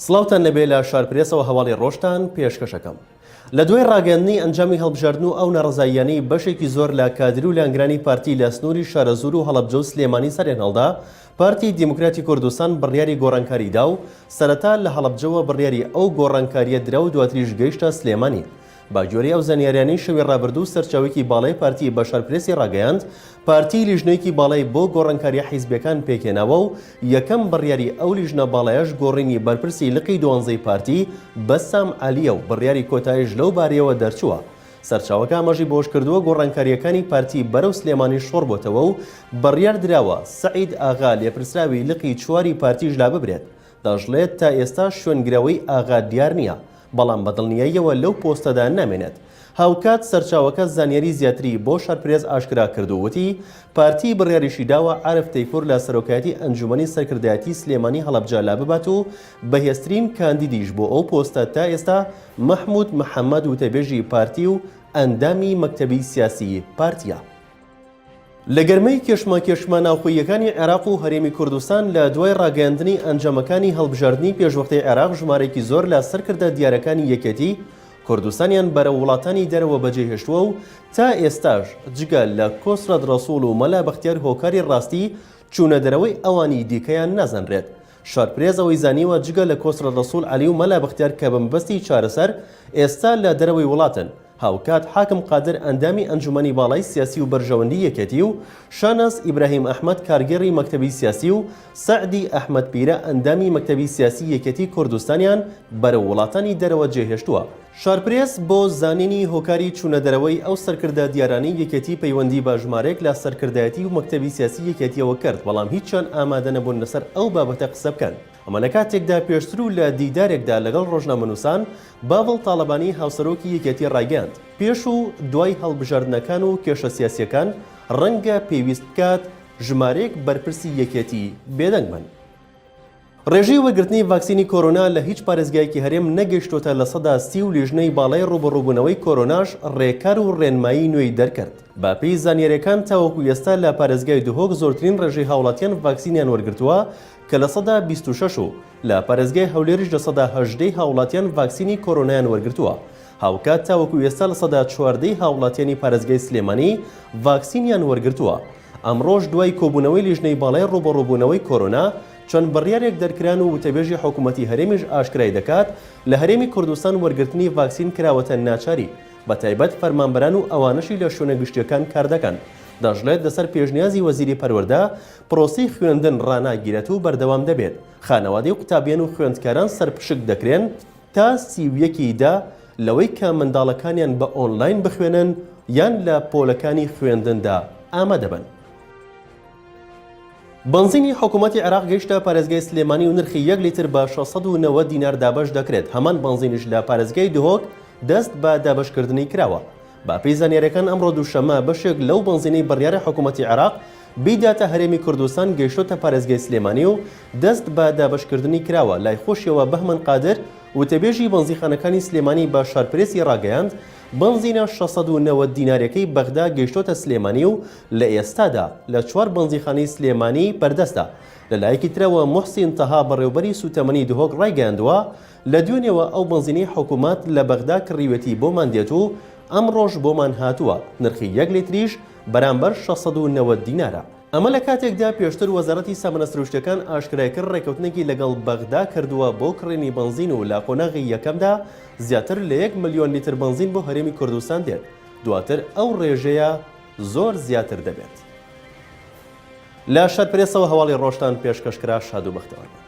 سڵاوتان لێبێ لە شارپرێسەوە هەواڵی ڕۆژتان پێشکەش ئەکەم. لە دوای ڕاگەیاندنی ئەنجامی هەڵبژاردن و ئەو ناڕەزاییانەی بەشێکی زۆر لە کادر و لایەنگرانی پارتی لە سنووری شارەزوور و هەڵەبجە و سلێمانی سەریان هەڵدا، پارتی دیموکراتی کوردستان بڕیاری گۆڕانکاری دا و سەرەتا لە هەڵەبجەوە بڕیاری ئەو گۆڕانکارییە درا و دواتریش گەیشتە سلێمانی. بەگوێرەی ئەو زانیاریانەی شەوی ڕابردوو سەرچاوەیەکی باڵای پارتی بە شارپرێسی ڕاگەیاند، پارتی لیژنەیەکی باڵای بۆ گۆڕانکارییە حیزبییەکان پێکهێناوە و یەکەم بڕیاری ئەو لیژنە باڵایەش گۆڕینی بەرپرسی لقی دوانزەی پارتی بەسام عەلییە و بڕیاری کۆتایش لەو بارەیەوە دەرچووە. سەرچاوەکە ئاماژەی بەوەشکردووە، گۆڕانکارییەکانی پارتی بەرەو سلێمانی شۆڕبۆتەوە و بڕیاردراوە سەعید ئاغا لێپرسراوی لقی چواری پارتیش لاببرێت. دەشڵێت، تا ئێستا شوێنگرەوەی ئاغا دیار نییە، بەڵام بە دڵنیاییەوە لەو پۆستەدا نامێنێت. هاوکات سەرچاوەکە زانیاری زیاتری بۆ شارپرێس ئاشکرا کرد و وتی، پارتی بڕیاریشی داوە عارف تەیفور لە سەرۆکایەتی ئەنجومەنی سەرکردایەتی سلێمانی هەڵەبجە لاببات و بەهێزترین کاندیدیش بۆ ئەو پۆستە تا ئێستا مەحمود محەمەد وتەبێژی پارتی و ئەندامی مەکتەبی سیاسی پارتییە. لە گەرمەی کێشمەکێشمە ناوخۆییەکانی عێراق و هەرێمی کوردستان لە دوای ڕاگەیاندنی ئەنجامەکانی هەڵبژاردنی پێشوەختەی عێراق ژمارەیەکی زۆر لە سەرکردە دیارەکانی یەکێتی کوردستانیان بەرەو وڵاتانی دەرەوە بەجێهێشتووە و تا ئێستاش جگە لە کۆسرەت ڕەسوڵ و مەلا بەختیار هۆکاری ڕاستی چوونە دەرەوەی ئەوانی دیکەیان نازانرێت. شارپرێس ئەوەی زانیوە جگە لە کۆسرەت ڕەسوڵ عەلی و مەلا بەختیار کە بە مەبەستی چارەسەر ئێستا لە دەرەوەی وڵاتن، هاوکات حاکم قادر ئەندامی ئەنجومەنی باڵای سیاسی و بەرژەوەندی یەکێتی و شاناز ئیبراهیم ئەحمەد کارگێڕی مەکتەبی سیاسی و سەعدی ئەحمەد پیرە ئەندامی مەکتەبی سیاسی یەکێتی کوردستانیان بەرەو وڵاتانی دەرەوە جێهێشتووە. شارپرێس بۆ زانینی هۆکاری چوونەدەرەوەی ئەو سەرکردە دیارانەی یەکێتی پەیوەندی بە ژمارەیەک لە سەرکردایەتی و مەکتەبی سیاسی یەکێتیەوە کرد، بەڵام هیچیان ئامادەنەبوون لەسەر ئەو بابەتە قسە بکەن. ئەمە لەکاتێکدا پێشتر و لە دیدارێکدا لەگەڵ ڕۆژنامەنووسان، باڤڵ تاڵەبانی هاوسەرۆکی یەکێتی ڕایگەیاند، پێش و دوای هەڵبژاردنەکان و کێشە سیاسییەکان ڕەنگە پێویست بکات ژمارەیەک بەرپرسی یەکێتی بێدەنگ بن. ڕێژەی وەرگرتنی ڤاکسینی کۆرۆنا لە هیچ پارێزگایەکی هەرێم نەگەیشتۆتە 30% و لیژنەی باڵای ڕووبەڕووبوونەوەی کۆرۆناش ڕێکار و ڕێنمایی نوێی دەرکرد. بە پێی زانیارییەکان تاوەکو ئێستا لە پارێزگای دهۆک زۆرترین ڕێژەی هاوڵاتیان ڤاکسینیان وەرگرتووە کە 26% و لە پارێزگای هەولێریش 18% ی هاوڵاتیان ڤاکسینی کۆرۆنایان وەرگرتووە. هاوکات تاوەکو ئێستا 14% ی هاوڵاتیانی پارێزگای سلێمانی ڤاکسینیان وەرگرتووە. ئەمڕۆش دوای کۆبوونەوەی لیژنەی باڵای ڕووبەڕووبوونەوەی کۆرۆنا، چەند بڕیارێک دەرکران و وتەبێژی حکومەتی هەرێمیش ئاشکرای دەکات، لە هەرێمی کوردستان وەرگرتنی ڤاکسین کراوەتە ناچاری، بەتایبەت فەرمانبەران و ئەوانەشی لە شوێنە گشتییەکان کاردەکەن. دەشڵێت، لەسەر پێشنیازی وەزیری پەروەردە، پرۆسەی خوێندن ڕاناگیرێت و بەردەوام دەبێت، خانەوادەی قوتابیان و خوێندکاران سەرپشک دەکرێن تا 31 ی دە لەوەی کە منداڵەکانیان بە ئۆنلاین بخوێنن یان لە پۆلەکانی خوێندندا ئامادەبن. بەنزینی حکومەتی عێراق گەیشتە پارێزگای سلێمانی و نرخی یەک لیتر بە 690 دینار دابەش دەکرێت، هەمان بەنزینیش لە پارێزگای دهۆک دەست بە دابەشکردنی کراوە. بەپێی زانیارییەکان ئەمڕۆ دووشەممە بەشێک لەو بەنزینەی بڕیارە حکومەتی عێراق بیداتە هەرێمی کوردستان گەیشتۆتە پارێزگای سلێمانی و دەست بە دابەشکردنی کراوە، لای خۆشیەوە بەهمەن قادر وتەبێژی بەنزیخانەکانی سلێمانی بە شارپرێسی ڕاگەیاند، بەنزینە 690 دیناریەکەی بەغدا گەیشتۆتە سلێمانی و لە ئێستادا لە چوار بەنزیخانەی سلێمانی بەردەستە. لە لایەکی ترەوە موحسین تەها بەڕێوبەری سوتەمەنی دهۆک ڕایگەیاندووە، لە دوێنێوە ئەو بەنزینەی حکومەت لە بەغدا کڕیوێتی بۆمان دێت و ئەمڕۆش بۆمان هاتووە، نرخی یەک لیتریش بەرامبەر 690 دینارە. ئەمە لە کاتێکدا پێشتر وەزارەتی سامانە سروشتیەکان ئاشکرایکرد ڕێککەوتنێکی لەگەڵ بەغدا کردووە بۆ کڕینی بەنزین و لە قۆناغی یەکەمدا زیاتر لە یەک ملیۆن لیتر بەنزین بۆ هەرێمی کوردستان دێت، دواتر ئەو ڕێژەیە زۆر زیاتر دەبێت. لە شارپرێسەوە هەواڵی ڕۆژتان پێشکەش کرا شاد و بەختەوەر بن.